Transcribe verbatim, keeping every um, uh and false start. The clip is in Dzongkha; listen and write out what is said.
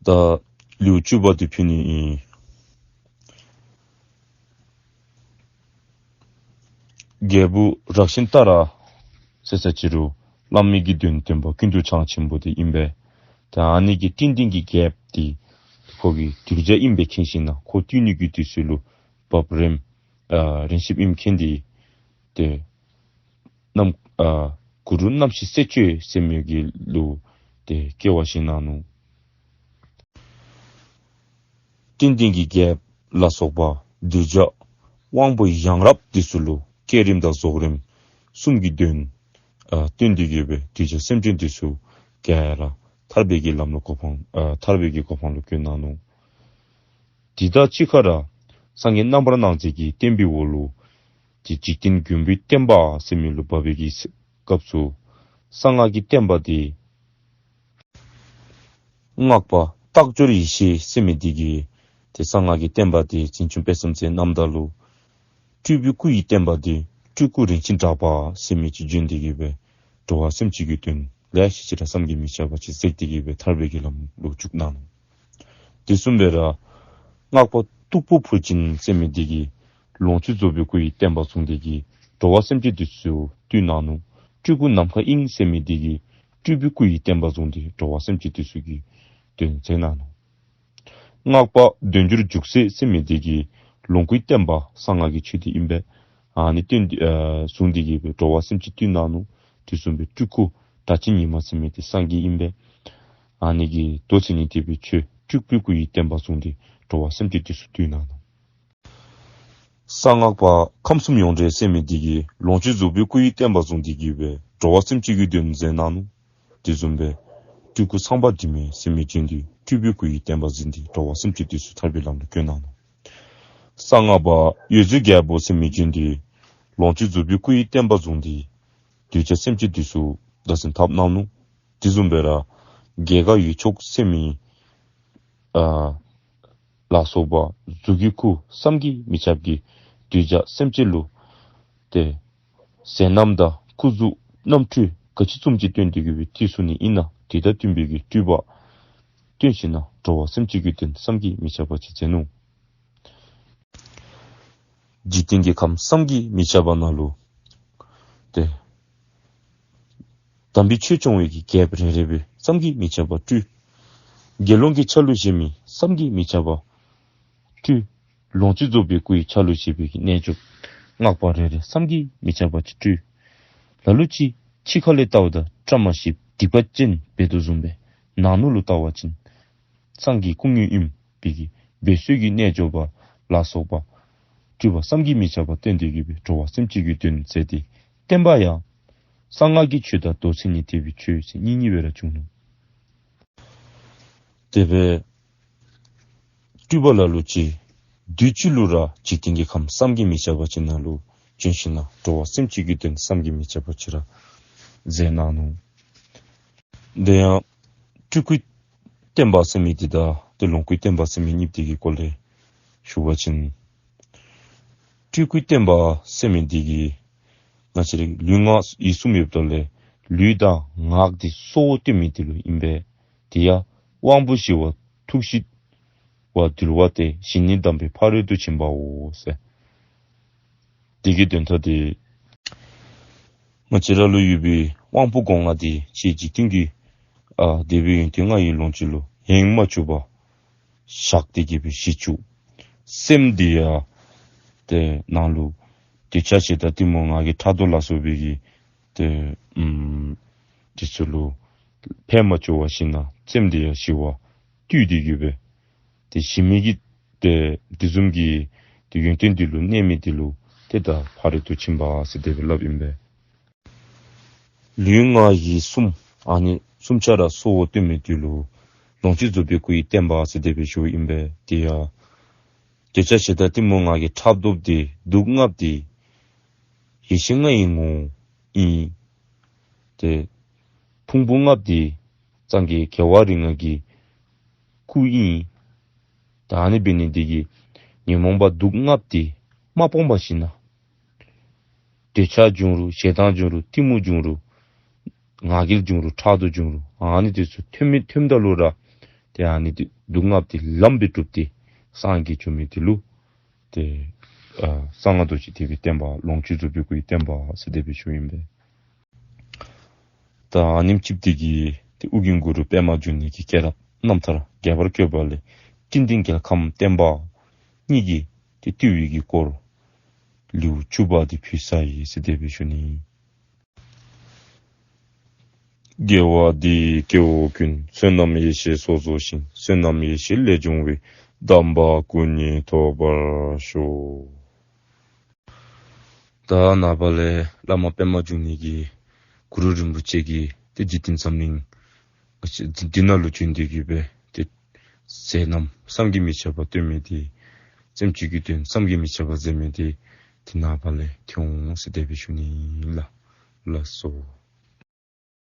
ད་ལེའུ་བཅུ་པ་འདི་ཕུལ་ནི་ཨིན། རྒྱལ་བུ་རཀྵིན་ཏ་ར་ཟེར་ས་ཅིག་རུ་བླ་མའི་གི་དོན་སྟོན་པ་ཀུན་ཏུ་འཆང་ཆེན་པོ་འདི་ཨིན་པས། ད་ཨ་ནི་གི་སྤྲིན་ལྡན་གྱི་རྒྱལཔོ་འདི་ཁོ་གི་གདུལ་བྱ་ཨིནམ་སྦེ་མཁྱེན་ཞིན་ན་ཁོ་བཏུལ་ནི་གི་དུས་ཚོད་ལུ་བབས་རནམ་ཨ་རན་ཆིབ་ཨིནམ་མཁྱེན་ཏེ་ཏེ་རྣམ་ཨ་གུ་རུ་རྣམ་བཞི་གསེར་ཅན་ཟེར་མི་གི་ལུ་ཏེ་སྐྱེ་བ་བཞེས་གནང་ནུག། སྤྲིན་ལྡན་གྱི་རྒྱལཔོ་ལ་སོགས་པ་གདུལ་བྱ་དབང་པོ་ཡང་རབ་འདི་ཚུ་ལུ་བསྐྱེད་རིམ་དང་རྫོགས་རིམ་གསུམ་གྱི་དོན་ཨ་སྟོན་ཏེ་གི་སྦེ་གདུལ་བྱ་སེམས་ཅན་འདི་ཚུ་ག་ར་ཐར་པའི་གི་ལམ་ལུ་གོ་འཕང་ཨ་ཐར་པའི་གི་གོ་འཕང་ལུ་བཀོད་གནང་ནུག། དེ་དང་གཅིག་ཁར་སངས་རྒྱས་རྣམ་པར་སྣང་མཛད་ཀྱི་བསྟན་པའི་འོག་ལུ་ཏེ་འཇིག་རྟེན་མགོན་པོའི་བསྟན་པ་ཟེར་མི་ལུ་བབས་པའི་གི་སྐབས་སུ་གསང་སྔགས་ཀྱི་བསྟན་པ་འདི་སྔགས་པ་རྟགས་སྦྱོར་ཡེ་ཤེས་ཟེར་མི་འདི་གིས་ཏེ་གསང་སྔགས་ཀྱི་བསྟན་པ་འདི་འཛིན་སྐྱོང་སྤེལ་གསུམ་མཛད་གནངམ་ད་ལུ་སྤྲུལ་པའི་སྐུ་ཡི་བསྟན་པ་འདི་སྤྲུལ་སྐུ་རིན་ཆེན་གྲགས་པ་ཟེར་མི་ཅིག་བྱོན་ཏེ་གི་སྦེ་འགྲོ་བ་སེམས་ཅན་གྱི་དོན་ལེ་ཤ་ཅིག་ར་བསམ་གྱིས་མི་ཁྱབ་པ་ཅིག་མཛད་དེ་གི་སྦེ་ཐར་པའི་གི་ལམ་ལུ་འཇུག་གནང་ནུག། དེ་བཟུམ་སྦེ་ར་སྔགས་པ་སྟུག་པོ་ཕུར་སྦྱིན་ཟེར་མི་འདི་གིས་ལོངས་སྤྱོད་རྫོགས་པའི་སྐུ་ཡི་བསྟན་པ་བཟུང་སྟེ་གི་འགྲོ་བ་སེམས་ཅན་འདི་ཚུ་བཏུལ་གནང་ནུག། སྤྲུལ་སྐུ་ནམ་མཁའ་དབྱིངས་ཟེར་མི་འདི་གིས་སྤྲུལ་པའི་སྐུ་ཡི་བསྟན་པ་བཟུང་སྟེ་འགྲོ་བ་སེམས་ཅན་འདི་ཚུ་གི་དོན་མཛད་གནང་ནུག། སྔགས་པ་འདོད་འཇོར་འཇུག་སྲེད་ཟེར་མི་འདི་གིས་ལོངས་སྐུའི་བསྟན་པ་གསང་སྔགས་ཀྱི་ཆོས་འདི་ཨིན་པས། ཨ་ནི་བསྟན་ཨ་བཟུང་སྟེ་གི་སྦེ་འགྲོ་བ་སེམས་ཅན་བཏུལ་གནང་ནུག། དེ་བཟུམ་སྦེ་སྤྲུལ་སྐུ་སྒྲ་གཅན་ཉི་མ་ཟེར་མི་འདི་སངས་རྒྱས་ཨིན་པས། ཨ་ནི་གིས་མདོ་མཚན་ཉིད་བསྟན་པའི་ཆོས་སྤྲུལ་པའི་སྐུ་ཡི་བསྟན་པ་བཟུང་སྟེ་འགྲོ་བ་སེམས་ཅན་འདི་ཚུ་བཏུལ་གནང་ནུག། གསང་སྔགས་པ་ཁམས་གསུམ་ཡོངས་བསྒྲལ་ཟེར་མི་འདི་གིས་ལོངས་སྤྱོད་རྫོགས་པའི་སྐུ་ཡི་བསྟན་པ་བཟུང་སྟེ་གི་སྦེ་འགྲོ་བ་སེམས་ཅན་གྱི་དོན་མཛད་གནང་ནུག། དེ་བཟུམ་སྦེ་སྤྲུལ་སྐུ་ཚངས་པ་འབྲིང་མོ་ཟེར་མི་བྱོན་ཏེ་སྤྲུལ་པའི་སྐུ་ཡི་བསྟན་པ་འཛིན་ཏེ་འགྲོ་བ་སེམས་ཅན་འདི་ཚུ་ཐར་པའི་ལམ་ལུ་བཀོད་གནང་ནུག། གསང་སྔགས་པ་འོད་མཛོད་རྒྱལ་པོ་ཟེར་མི་བྱོན་ཏེ་ལོངས་སྤྱོད་རྫོགས་པའི་སྐུ་ཡི་བསྟན་པ་བཟུང་སྟེ་གདུལ་བྱ་སེམས་ཅན་འདི་ཚུ་བདག་འཛིན་འཐབ་གནང་ནུག། དེ་བཟུམ་སྦེ་ར་རྒྱལ་དཀར་འོད་མཆོག་ཟེར་མི་ཨ་ལ་སོགས་པ་གཟུགས་ཀྱི་སྐུ་བསམ་གྱིས་མི་ཁྱབ་ཀྱིས་གདུལ་བྱ་སེམས་ཅན་ལུ་ཏེ་མཛད་རྣམ་དང་སྐུ་གཟུགས་རྣམ་འཕྲུལ་ག་ཅི་བཟུམ་ཅིག་སྟོན་ཏེ་གི་སྦེ་བཏུལ་ཚུགས་ནི་ཨིན་ན་དེ་དང་བསྟུན་པའི་གི་སྤྲུལ་པ་སྟོན་ཞིན་ན་འགྲོ་བ་སེམས་ཅན་གྱི་དོན་བསམ་གྱིས་མི་ཁྱབ་པ་ཅིག་མཛད་ནུག། འཇིག་རྟེན་གྱི་ཁམས་བསམ་གྱིས་མི་ཁྱབ་པ་ནང་ལུ་ཏེ་དམ་པའི་ཆོས་སྐྱོང་བའི་གི་རྒྱལཔོ་རེ་རེ་སྦེ་བསམ་གྱིས་མི་ཁྱབ་པ་སྤྲུལ། དགེ་སློང་གི་ཆ་ལུ་བཞེས་མི་བསམ་གྱིས་མི་ཁྱབ་པ་སྤྲུལ། ལོངས་སྤྱོད་རྫོགས་པའི་སྐུའི་ཆ་ལུ་བཞེས་པའི་གི་རྣལ་འབྱོར་སྔགས་པ་རེ་རེ་བསམ་གྱིས་མི་ཁྱབ་པ་ཅིག་སྤྲུལ། ལ་ལུ་ཅིག་ཕྱི་ཁ་ལས་བལྟཝ་ད་བཀྲ་མ་ཤིསཔ་སྡིག་པ་ཅན་འབད་དོ་བཟུམ་སྦེ་ནང་ན་ལུ་བལྟ་བ་ཅིན་སངས་རྒྱས་སྐུ་དངོས་ཨིན་པའི་གི་འབད་རྩོལ་གྱི་རྣལ་འབྱོར་པ་ལ་སོགས་པ་སྤྲུལ་པ་བསམ་གྱིས་མི་ཁྱབ་པ་སྟོན་ཏེ་གི་སྦེ་འགྲོ་བ་སེམས་ཅན་གྱི་དོན་མཛད་དེ་བསྟན་པ་ཡང་གསང་སྔགས་ཀྱི་ཆོས་དང་མདོ་མཚན་ཉིད་བསྟན་པའི་ཆོས་ཟེར་གཉིས་གཉིས་སྦེ་ར་བྱུང་ནུག། དེ་སྦེ་སྤྲུལ་པ་ལ་ལུ་ཅིག་དུས་གཅིག་ལུ་ར་འཇིག་རྟེན་གྱི་ཁམས་བསམ་གྱིས་མི་ཁྱབ་པ་ཅིག་ནང་ལུ་བྱོན་ཞིན་ན་འགྲོ་བ་སེམས་ཅན་གྱི་དོན་བསམ་གྱིས་མི་ཁྱབ་པ་ཅིག་ར་མཛད་གནང་ནུག། དེ་ཡང་སྤྲུལ་སྐུའི་བསྟན་པ་ཟེར་མི་འདི་དང་ཏེ་ལོངས་སྐུའི་བསྟན་པ་ཟེར་མི་གཉིས་འདི་གི་སྐོར་ལས་ཞུ་བ་ཅིན་སྤྲུལ་སྐུའི་བསྟན་པ་ཟེར་མི་འདི་གིས་ང་བཅས་རའི་ལུས་ངག་ཡིད་གསུམ་ཡོདཔ་ད་ལས་ལུས་དང་ངག་འདི་གཙོ་བོ་སྟོན་མི་འདི་ལུ་ཨིན་པས། དེ་ཡང་དབང་པོ་བཞི་པོ་ཐུགས་ཤིན་ཏུ་འདུལ་བ་སྟེ་བཞི་ནི་དམ་པའི་ཕ་རོལ་ཏུ་ཕྱིན་པའོ་ཟེར། དེ་གི་དོན་དག་འདི་ང་བཅས་ར་ལུ་ཡོད་པའི་དབང་པོ་སྒོ་ལྔ་འདི་ཕྱི་འཇིག་རྟེན་གྱི་ཨ་འདོད་པའི་ཡོན་ཏན་ལྔ་ཡི་ལོངས་སྤྱོད་ལུ་ཡེངས་མ་བཅུག་པར་བཞག་སྟེ་གི་སྦེ་གཞི་བཅུག། སེམས་འདི་ཡང་ཏེ་ནང་ལུ་འདོད་ཆགས་ཞེ་སྡང་གཏི་མུག་ང་རྒྱལ་ཕྲག་དོག་ལ་སོགས་པའི་གི་ཏེ་ཨམ་འདི་ཚུ་ལུ་ཕན་མ་བཅུག་པར་ཞིན་ན་སེམས་འདི་ཡང་ཞི་བ་བཏུལ་ཏེ་གི་སྦེ་ཏེ་ཞི་མི་གི་ཏེ་དེ་བཟུམ་གྱི་ཏེ་ཡོན་ཏན་འདི་ལུ་གནས་མི་འདི་ལུ་ཏེ་ད་ཕ་རོལ་ཏུ་ཕྱིན་པ་ཟེར་དེ་སྦེ་སླབ་ཨིན་པས། ལུས་ངག་ཡིད་གསུམ་ཨ་ནི་གསུམ་ཆ་ར་གཙོ་བོ་སྟོན་མི་འདི་ལུ་ལོངས་སྤྱོད་རྫོགས་པའི་སྐུ་ཡི་བསྟན་པ་ཟེར་དེ་སྦེ་ཞུཝ་ཨིན་པས། དེ་ཡང་འདོད་ཆགས་ཞེ་སྡང་གཏི་མུག་ང་རྒྱལ་ཕྲག་དོག་འདི་དུག་ལྔ་འདི་ཡེ་ཤེས་ལྔ་ཡི་ངོ་བོ་ཨིན། ཏེ་ཕུང་པོ་ལྔ་འདི་སངས་རྒྱས་རྒྱལ་བ་རིགས་ལྔ་གི་སྐུ་ཨིན། ད་ཨ་ནི་འབད་ནི་འདི་གིས་ཉོན་མོངས་པ་དུག་ལྔ་འདི་མ་སྤོང་པར་ཞིན་ན་འདོད་ཆགས་བྱུང་རུང་ཞེ་སྡང་བྱུང་རུང་གཏི་མུག་བྱུང་རུང་ང་རྒྱལ་བྱུང་རུང་ཕྲག་དོག་བྱུང་རུང་ཨ་ནི་འདི་ཚུ་ཐོན་མི་ཐོནམ་ད་ལུ་ར་ ཏེ་ཨ་ནི་འདི་སྡུག་བསྔལ་འདི་ལམ་སྦེ་སྒྲུབ་སྟེ་སངས་རྒྱས་བྱོན་མི་འདི་ལུ་ཏེ་ཨ་གསང་སྔགས་རྡོ་རྗེ་ཐེག་པའི་བསྟན་པ་ལོངས་སྤྱོད་རྫོགས་པའི་སྐུའི་བསྟན་པ་ཟེར་དེ་སྦེ་ཞུཝ་ཨིན་པས། ད་ཨ་ནེམ་ཅིག་འདི་གིས་ཏེ་ཨོ་རྒྱན་གུ་རུ་པདྨ་འབྱུང་གནས་ཀྱི་སྐྱེས་རབས་རྣམ་ཐར་རྒྱས་པར་བཀོད་པ་ལས་ཀུན་ལྡན་རྒྱལ་ཁམས་བསྟན་པ་གཉིས་ཀྱི་ཏེ་བཏུལ་བའི་གི་སྐོར་ལེའུ་བཅུ་པ་འདི་ཕུལ་ཚར་ཡི་ཟེར་དེ་སྦེ་ཞུ་ནི། དགེ་བ་འདིས་སྐྱེ་བོ་ཀུན། བསོད་ནམས་ཡེ་ཤེས་ཚོགས་རྫོགས་ཤིང་། བསོད་ནམས་ཡེ་ཤེས་ལས་བྱུང་བའི། དམ་པ་སྐུ་གཉིས་ཐོབ་པར་ཤོག། ད་ནངས་པ་ལས་བླ་མ་པདྨ་འབྱུང་གནས་ཀྱི་གུ་རུ་རིན་པོ་ཆེ་གི་ཏེ་འཇིག་རྟེན་འཛམ་གླིང་འདི་ནང་ལུ་བྱོན་ཏེ་གི་སྦེ་ཏེ་མཛད་རྣམ་བསམ་གྱིས་མི་ཁྱབ་པ་སྟོན་མི་འདི་སེམས་ཅན་གྱི་དོན་བསམ་གྱིས་མི་ཁྱབ་པ་མཛད་མི་འདི་ཏེ་ནངས་པ་ལས་ཐོན་འོང་ཟེར་དེ་སྦེ་ཞུ་ནི་ལགས། ལགས་སོ།